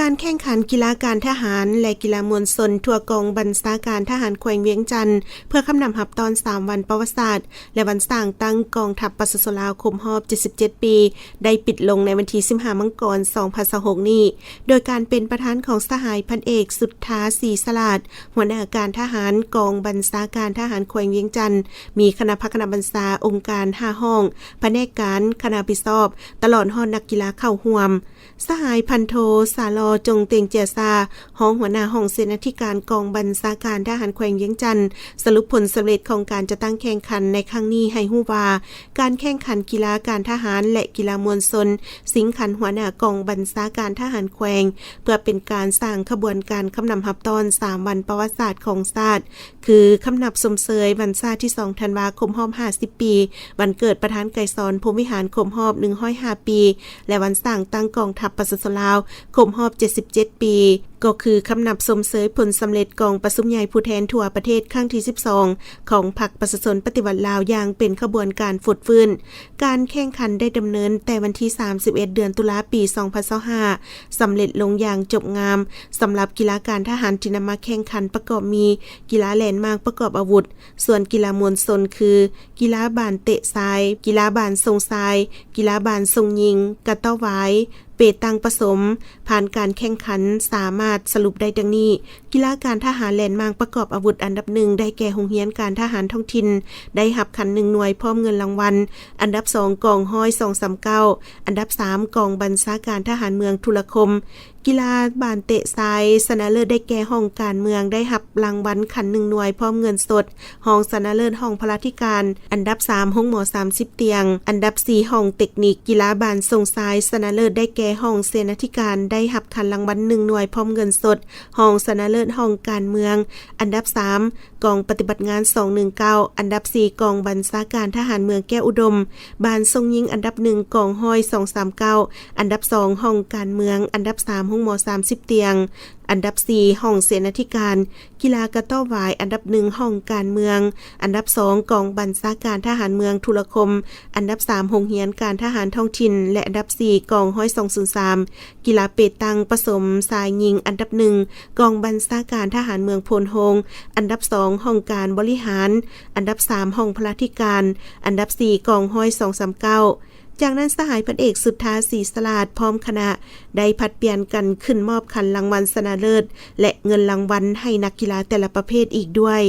ການແຂ່ງຂັນກິລາການທະຫານ ແລະ ກິລາມວນຊົນ ທົ່ວກອງບັນຊາການທະຫານແຂວງວຽງຈັນ ເພື່ອຄຳນຳຮັບຕ້ອນສາມວັນປະຫວັດສາດ ແລະ ວັນສ້າງຕັ້ງກອງທັບປະຊາຊົນລາວຄົບຮອບເຈັດສິບເຈັດປີ ໄດ້ປິດລົງໃນວັນທີສິບຫ້າມັງກອນ ສອງພັນຊາວຫົກນີ້ ໂດຍການເປັນປະທານຂອງສະຫາຍພັນເອກ ສຸດທາ ສີສະຫຼາດ ຫົວໜ້າການທະຫານກອງບັນຊາການທະຫານແຂວງວຽງຈັນ, ມີຄະນະພັກຄະນະບັນຊາ, ອົງການຫ້າຫ້ອງ, ພະແນກການ, ຄະນະຮັບຜິດຊອບ, ຕະຫຼອດຮອດນັກກິລາເຂົ້າຮ່ວມ. ສະຫາຍພັນໂທ ສາລໍ ຈົງເຕັງເຈຍຊາ, ຮອງຫົວໜ້າຫ້ອງເສນາທິການກອງບັນຊາການທະຫານແຂວງວຽງຈັນ ສະຫຼຸບຜົນສຳເລັດຂອງການຈັດຕັ້ງແຂ່ງຂັນໃນຄັ້ງນີ້ໃຫ້ຮູ້ວ່າ, ການແຂ່ງຂັນກິລາການທະຫານ ແລະ ກິລາມວນຊົນ ຊິງຂັນຫົວໜ້າກອງບັນຊາການທະຫານແຂວງ ເພື່ອເປັນການສ້າງຂະບວນການຄຳນຳຮັບຕ້ອນສາມວັນປະຫວັດສາດຂອງຊາດ ຄືຄຳນັບຊົມເຊີຍວັນຊາດທີສອງທັນວາຄົບຮອບຫ້າສິບປີ, ວັນເກີດປະທານໄກສອນ ພົມວິຫານ ຄົບຮອບໜຶ່ງຮ້ອຍຫ້າປີ ແລະ ວັນສ້າງຕັ້ງກອງທັບປະຊາຊົນລາວຄົບຮອບເຈັດສິບເຈັດປີ, ກໍຄືຄຳນັບຊົມເຊີຍຜົນສຳເລັດກອງປະຊຸມໃຫຍ່ຜູ້ແທນທົ່ວປະເທດຄັ້ງທີສິບສອງ ຂອງພັກປະຊາຊົນປະຕິວັດລາວຢ່າງເປັນຂະບວນການຟົດຟື້ນ. ການແຂ່ງຂັນໄດ້ດຳເນີນແຕ່ວັນທີສາມສິບເອັດ ເດືອນຕຸລາ ປີສອງພັນຊາວຫ້າ ສຳເລັດລົງຢ່າງຈົບງາມ. ສຳລັບກິລາການທະຫານທີ່ນຳມາແຂ່ງຂັນປະກອບມີ ກິລາແລ່ນມ້າງປະກອບອາວຸດ, ສ່ວນກິລາມວນຊົນຄື ກິລາບານເຕະຊາຍ, ກິລາບານສົ່ງຊາຍ, ກິລາບານສົ່ງຍິງ, ກະຕໍ້ຫວາຍ, ເປຕັງປະສົມ, ຜ່ານການແຂ່ງຂັນສາມາດສະຫຼຸບໄດ້ດັ່ງນີ້. ກິລາການທະຫານແລ່ນມ້າງປະກອບອາວຸດ ອັນດັບໜຶ່ງ ໄດ້ແກ່ໂຮງຮຽນການທະຫານທ້ອງຖິ່ນ ໄດ້ຮັບຂັນໜຶ່ງໜ່ວຍ ພ້ອມເງິນລາງວັນ, ອັນດັບສອງ ກອງຮ້ອຍສອງສາມເກົ້າ, ອັນດັບສາມ ກອງບັນຊາການທະຫານເມືອງທຸລະຄົມ. ກິລາບານເຕະຊາຍຊະນະເລີດໄດ້ແກ່ຫ້ອງການເມືອງ ໄດ້ຮັບລາງວັນຂັນໜຶ່ງໜ່ວຍ ພ້ອມເງິນສົດ, ຮອງຊະນະເລີດຫ້ອງພະລາທິການ, ອັນດັບສາມ ໂຮງໝໍສາມສິບຕຽງ, ອັນດັບສີ່ ຫ້ອງເຕັກນິກ. ກິລາບານສົ່ງຊາຍຊະນະເລີດໄດ້ແກ່ຫ້ອງເສນາທິການ ໄດ້ຮັບຂັນລາງວັນໜຶ່ງໜ່ວຍ ພ້ອມເງິນສົດ, ຮອງຊະນະເລີດຫ້ອງການເມືອງ, ອັນດັບສາມ ກອງປະຕິບັດງານສອງໜຶ່ງເກົ້າ, ອັນດັບສີ່ ກອງບັນຊາການທະຫານເມືອງແກ້ວອຸດົມ, ບານສົ່ງຍິງອັນດັບໜຶ່ງ ກອງຮ້ອຍສອງສາມເກົ້າ, ອັນດັບສອງ ຫ້ອງການເມືອງ, ອັນດັບສາມ ໂຮງໝໍສາມສິບຕຽງ, ອັນດັບສີ່ ຫ້ອງເສນາທິການ, ກິລາກະຕໍ້ຫວາຍອັນດັບໜຶ່ງ ຫ້ອງການເມືອງ, ອັນດັບສອງ ກອງບັນຊາການທະຫານເມືອງທຸລະຄົມ, ອັນດັບສາມ ໂຮງຮຽນການທະຫານທ້ອງຖິ່ນ ແລະ ອັນດັບສີ່ ກອງຮ້ອຍສອງສູນສາມ. ກິລາເປຕັງປະສົມຊາຍຍິງ ອັນດັບໜຶ່ງ ກອງບັນຊາການທະຫານເມືອງໂພນໂຮງ, ອັນດັບສອງ ຫ້ອງການບໍລິຫານ, ອັນດັບສາມ ຫ້ອງພະລາທິການ, ອັນດັບສີ່ ກອງຮ້ອຍສອງສາມເກົ້າ. ຈາກນັ້ນສະຫາຍພັນເອກ ສຸດທາ ສີສະຫຼາດ ພ້ອມຄະນະ ໄດ້ຜັດປ່ຽນກັນຂຶ້ນມອບຂັນລາງວັນຊະນະເລີດ ແລະ ເງິນລາງວັນໃຫ້ນັກກິລາແຕ່ລະປະເພດອີກດ້ວຍ.